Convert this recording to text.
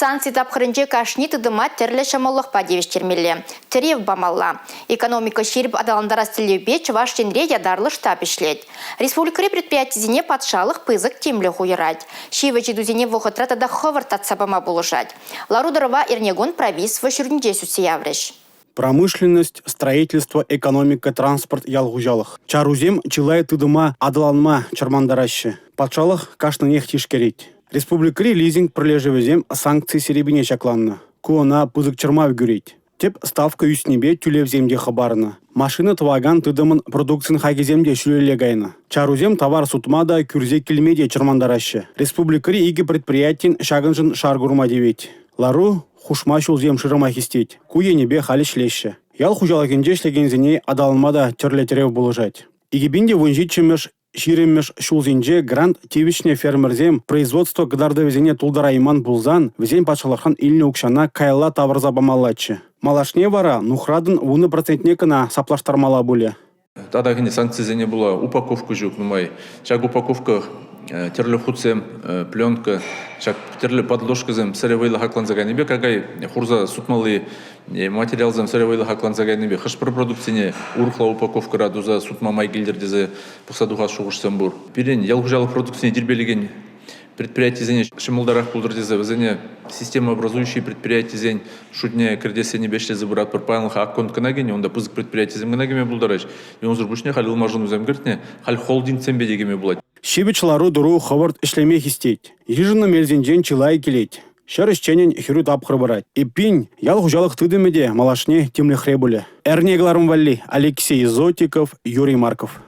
Санкци тапхӑрӗнче кашни тытӑма тӗрлӗ ҫӑмӑллӑхпа тивӗҫтермелле, тӗрев памалла. Экономика ҫирӗп аталантарас тӗллевпе Чӑваш Енре ятарлӑ штаб ӗҫлет. Республикӑри предприятисене патшалӑх пысӑк тимлӗх уйӑрать. Ҫивӗч ыйтусене вӑхӑтра тата хӑвӑрт татса пама пулӑшать. Лару-тӑрӑва эрнекун правительство ҫуртӗнче сӳтсе яврӗҫ. Промышленность, строительство, экономика, транспорт, ял хуҫалӑх. Чарусем чылай тытӑма аталанма чӑрмантараҫҫӗ. Патшалӑх кашнинех тишкерет. Республикӑри лизинг пӗрлешӗвӗсем санкци серепине ҫакланнӑ. Ку ӑна пысӑк чӑрмав кӳрет. Тӗп ставка ӳснипе тӳлевсем те хӑпарнӑ. Машина тӑвакан тытӑмӑн продукцин хакӗсем те ҫӳлелле кайнӑ. Чарусем тавар сутма та, кӳрсе килме те чӑрмантараҫҫӗ. Республикӑри икӗ предприятин ҫакӑншӑн шар курма тивет. Лару хушма ҫулсем шырама хистет. Ку енӗпе халь ӗҫлеҫҫӗ. Ял хуҫалӑхӗнче ӗҫлекенсене аталанма та тӗрлӗ тӗрев пулӑшать. 2017-мӗш 20-мӗш ҫулсенче грант тивӗҫнӗ фермерсем производство кӑтартӑвӗсене тултарайман пулсан вӗсен патшалӑхран илнӗ укҫана каялла тавӑрса памаллаччӗ. Малашне вара нухратӑн 10 процентне кӑна саплаштармалла пулӗ. Татах ӗнтӗ санкцисене пула упаковка ҫук нумай. Ҫак упаковка тӗрлӗ хутсем, пленка, ҫак тӗрлӗ подложкӑсем сӗре вӑйлӑ хакланса кайнипе какай хурса сутмалли материалсем сӗре вӑйлӑ хакланса кайнипе хӑш-пӗр продуктсене урӑхла упаковкӑра туса сутма май килтӗр тесе пӑхса тухас шухӑшсем пур. Пирӗн ял хуҫалӑх продукцине тирпейлекен предприятисене ҫӑмӑлтарах пултӑр тесе вӗсене системообразующий предприятисен шутне кӗртес енӗпе ӗҫлесе пыратпӑр. Паянлӑха акконд кӑна кӗнӗ, унта пысӑк предприятисем кӑна кӗме пултараҫ. Унсӑр пуҫне халь ылмашӑнусем кӗртнӗ, халь холдингсемпе те кӗме пулать. Ҫивӗч лару-тӑру хӑвӑрт ӗҫлеме хистет. Йышӑннӑ мелсенчен чылай килет. Ҫӗр ӗҫченӗн хӗрӳ тапхӑр пырать. Эппин, ял хуҫалӑх тытӑмӗ те малашне тимлӗхре пулӗ. Эрне кӑларӑм валли Алексей Зотиков, Юрий Марков.